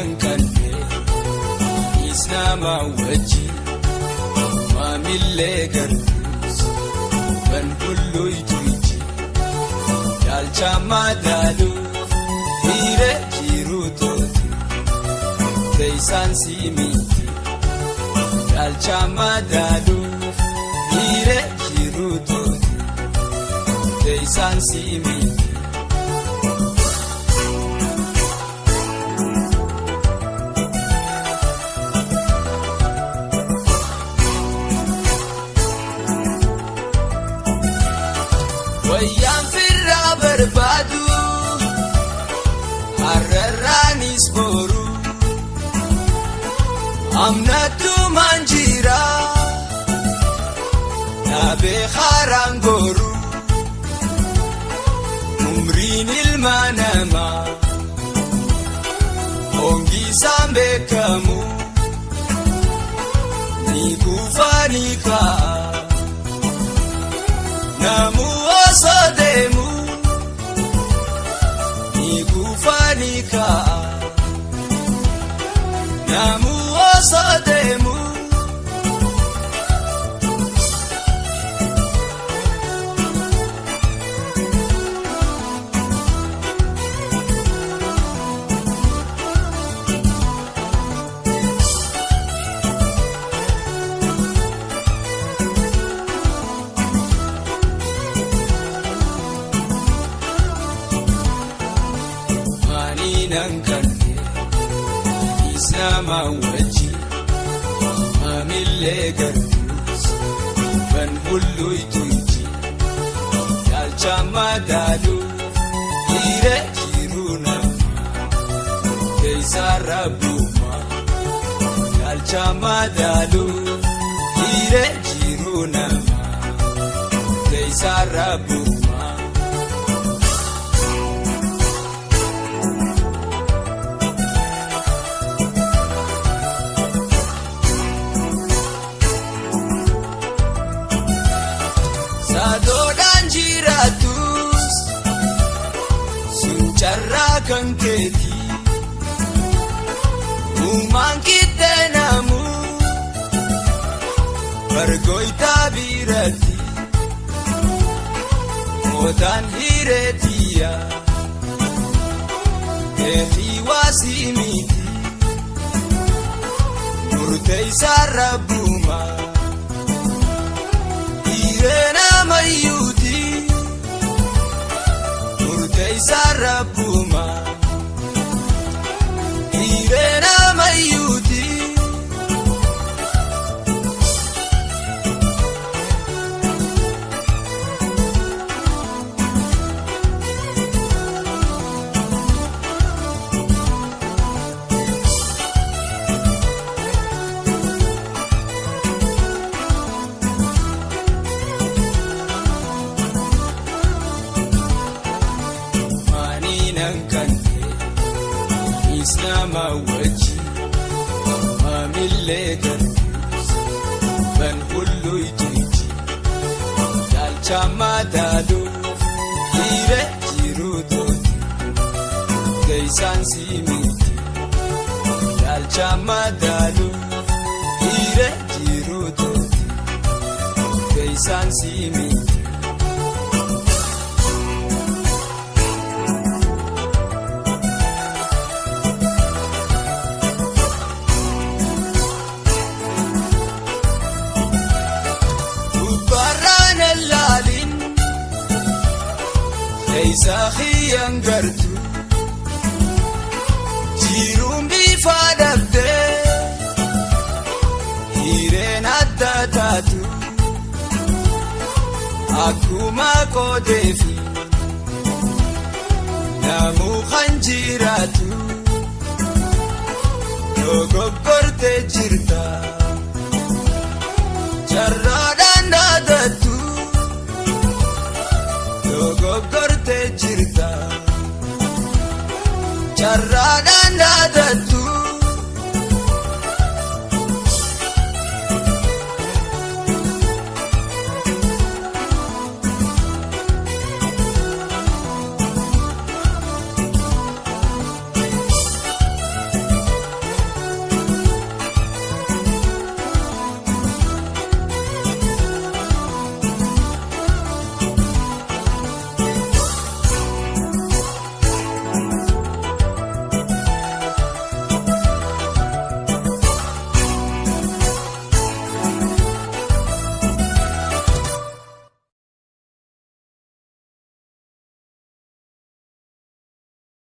Maaniinan kanne islaamaa wajji maamillee gartuus ban hulluytu ijji yaalcha madaaluuf hiire jiruu tooti teessaan siimiiti yaalcha madaaluuf hiire jiruu tooti teessaan siimiiti. Wayyaan firraa barbaadu har'arraanis boru amnattumaan jira dhaabee haaraan goru umriin ilma namaa hongisaan beekamu ni kufa ni ka'a. Namu osoo deemu ni kufa ni ka'a. Namu osoo deemu. Maaniinan kanne islaamaa wajji maamillee gartuus ban hulluytu ijji yaalcha madaaluuf hiire jiruu nama keessa rabbuma yaalcha madaaluuf hiire jiruu nama keessa rabbuma. Saadoodhaan jiraatus sun carraa kan keeti. Uumaan qixxeenamu bargooytaa biratti mootaan hireetiya keetii waasii miti murteessaa rabbuma. Hiiree mayyuuti murteessaa rabbuma. Hiiree mayyuuti. Maaniinan kanne islaamaa wajji maamillee gartuus ban hulluytu ijji yaalcha madaaluuf hiire jiruu tooti teessaan siimiiti yaalcha madaaluuf hiire jiruu tooti teessaan siimiiti. Gubbaarraan allaalin keessa kiyyaan gartu jiruun bifa dhabdee hireen adda taatu akkuma qoodeefi namuu kan jiraatu dogoggortee jirta. Carraadhaan dhaadattu dogoggortee jirta. Carraadhaan dhaadattu.